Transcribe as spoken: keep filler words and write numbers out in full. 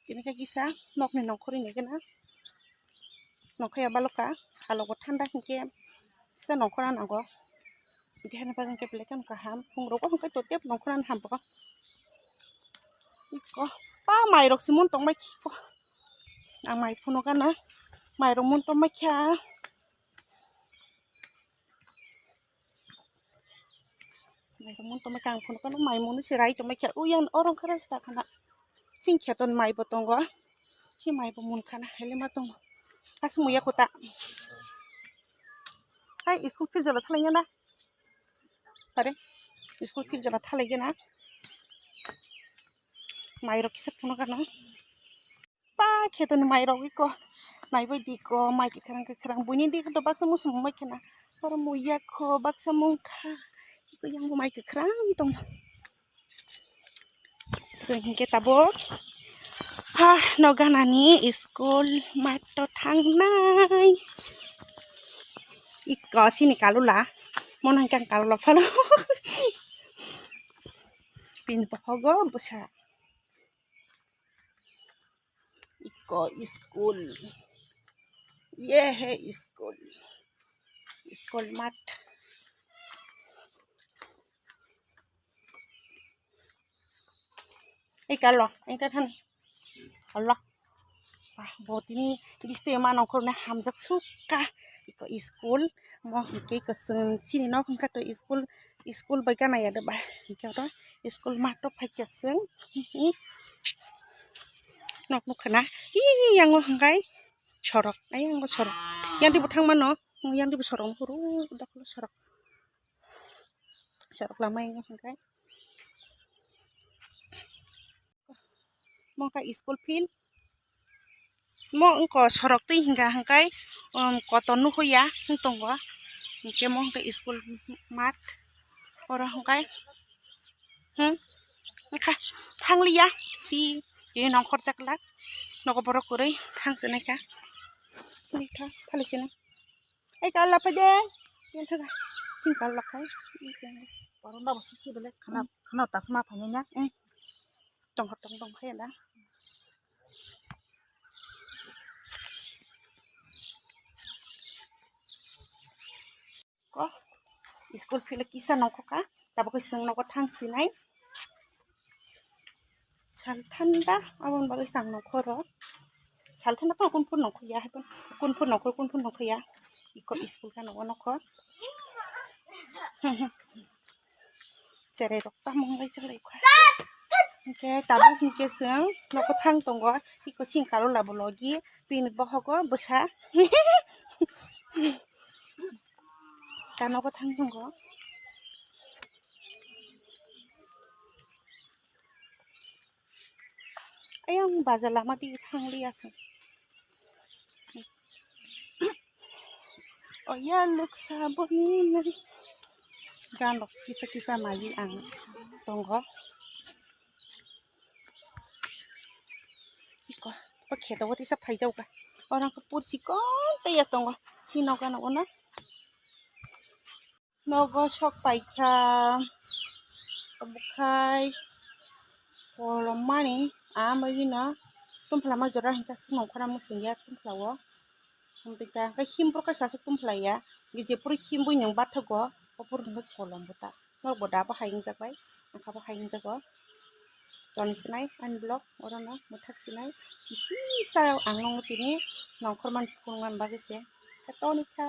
Tini khe kisa nokni nongkhorwi ni gana nongkhorya baloka, salogo thanda hinkhe kisa nongkhorna nango. Bihani bagwi hinkhe belai kheno kaham, phungrogo hinkhe totep nongkhorna hambo. Iko, pa mairok se mun tongmai khe ko. Ang mai phunukgana, mairok mun tongmai khe. Mai rok mun tongmai khe ang phunukgana, mai munu se rai tongmai khe. Uyan oro wngkha rasta khana. Chini kheto ni mai bo tongo. Chini mai bo mun khana, heli ma tongo. Aswk muya kota. Hai, school field jora thalai ya na. Pare, school field jora thalai ya na. Mai rok kisa phunukgana. Pa kheto ni mai rok iko. Naibai di ko, mai kwkhwrang kwkhwrang. Buini di khe to baksa muchung mai khena. Oro muya kho baksa mung kha. Iko yang bo mai kwkhwrang tong. Chwng hinkhe tabuk. Ha, no ganani school math to thangnai. Iko sini kalula. Mono hinkhe ang kalula phano. Pin pohogo bwsa. Iko school. Ye he school. School math. Ei kalo, ei ta thani. Allah. Ah, bo tini biste ma nongkhor na hamjak sukha. Iko school. Mo hinkhe iko chwng chini nok hinkhe to school, school bai gana ya de ba. Hinkhe to school math to phaikha chwng. Nok nukha na. Ih, yango hwnkhe sorok. Ai, yango sorok. Yang dibo thangmano. Yang dibo sorok nukho ro, daklo sorok. Sorok lama yango hwnkhe. Mo wngkha school field. Mo wngkha sorok twi hinkha hwnkhe, um, kotor nukhuya wng tongo. Hinkhe mo wngkha school math. Oro hwnkhe, hmm, wngkha thangliya si tini nongkhor chaklak. Nogo borok kwrwi thang se naikha. Thali sini. Ei kal la phai de. Yang thaga. Sing kal la khai. Koron ba bo sik sik bele khana, khana tak ma phai na. Hmm. Tong tong tong khai na. Ko school field kisa nongkho ka. Tabuk chwng nogo thang sinai. Sal thanda, aboni bagwi chwng nongkhoro. Sal thanda phano kunphuru nongkhoya, kunphuru nongkhor, kunphuru nongkhoya. Iko school gana o nokho. Cherai rok tamo wngwi chalai kha. Hinkhe tabuk hinkhe chwng nokho thang tongo. Iko sing kalo labo logi, bini bohogo bwsa. Ta nogo thang tongo. Ayang baja lama di thang liya se. Oya luksa boni nai. Gan rok kisa kisa mai ang tongo. Iko, o kheto o tisa phai jao ka. Orang ko pursi kon taya tongo. Sino gana ona. Nogo sok paikha, obokhai kolom mani, amagino tumphlama jora hinkhe swngmung khorang mwswngya tumphla o. Hinkhe himpro kaisa se tumphla ya, jephuru himbui nwng bathogo, ophuru hinkhe kolom bo ta. Norok bo da bo hai wngjak bai, angkha bo hai wngjago. Toni sinai ani vlog, orono mwthak sinai, kisi sa ang nongno tini nongkhormani phunuknani bagwi se. Khe toni kha.